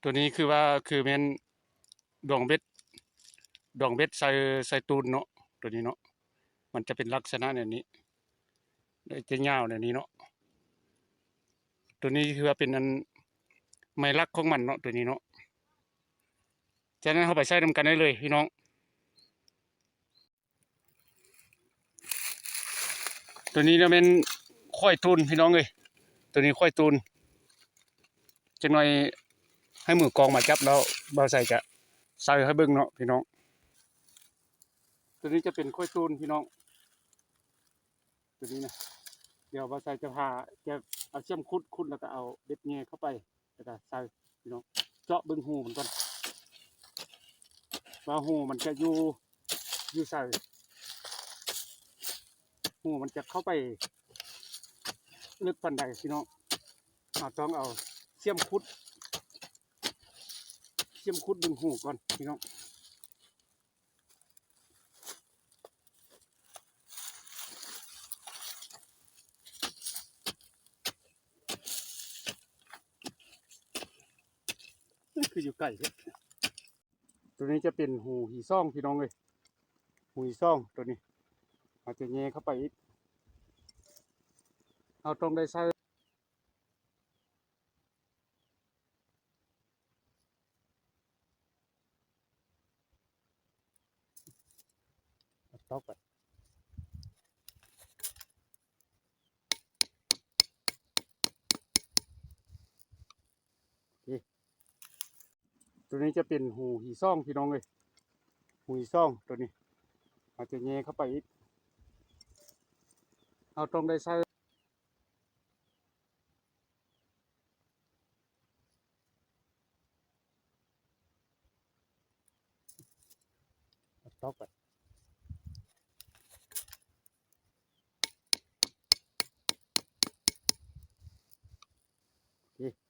ຕົວນີ້ຄືວ່າ ຄືແມ່ນດອງເບັດ ດອງເບັດໃສ່ ໃສ່ຕູນເນາະ ຕົວນີ້ເນາະ ມັນຈະເປັນລັກສະນະແນວນີ້ ແລະ ຈະຍາວແນວນີ້ເນາະ ຕົວນີ້ຄືວ່າເປັນອັນ ໄມ້ຫຼັກຂອງມັນເນາະ ຕົວນີ້ເນາະ ສະນັ້ນເຮົາໄປໃສ່ນຳກັນໄດ້ເລີຍພີ່ນ້ອງ. ຕົວນີ້ນະແມ່ນຂ້ອຍຕູນພີ່ນ້ອງເອີຍ ຕົວນີ້ຂ້ອຍຕູນ ຈັກໜ່ອຍໃຫ້ມືກອງມາຈັບແລ້ວ ບ່າວໄຊຈະໃສ່ໃຫ້ເບິ່ງເນາະພີ່ນ້ອງ. ຕົວນີ້ຈະເປັນຂ້ອຍຕູນພີ່ນ້ອງ ຕົວນີ້ນະ ດຽວບ່າວໄຊຈະພາ ຈະເອົາສ່ຽມຂຸດ ຂຸດແລ້ວກໍເອົາເບັດແຍ່ເຂົ້າໄປ ແລ້ວກໍໃສ່ພີ່ນ້ອງ ເຈາະເບິ່ງຮູມັນກ່ອນ ວ່າຮູມັນຈະຢູ່ ຢູ່ໃສ ຮູມັນຈະເຂົ້າໄປເລິກປານໃດພີ່ນ້ອງ. ເຮົາຕ້ອງເອົາສ່ຽມຂຸດ ສ່ຽມຂຸດເບິ່ງຮູກ່ອນພີ່ນ້ອງ. ຄືຢູ່ໃກ້ແທ້ ຕົວນີ້ຈະເປັນຮູທີສອງພີ່ນ້ອງເອີຍ ຮູທີສອງ ຕົວນີ້ ເຮົາຈະແຍ່ເຂົ້າໄປອີກ ເຮົາຕ້ອງໄດ້ໃສ່ ຕອກໄປ ໂອເຄ ຕົວນີ້ຈະເປັນຮູທີສອງພີ່ນ້ອງເອີຍ ຮູທີສອງ ຕົວນີ້ ເຮົາຈະແຍ່ເຂົ້າໄປອີກ ເຮົາຕ້ອງໄດ້ໃສ່ ຕອກໄປ ໂອເຄ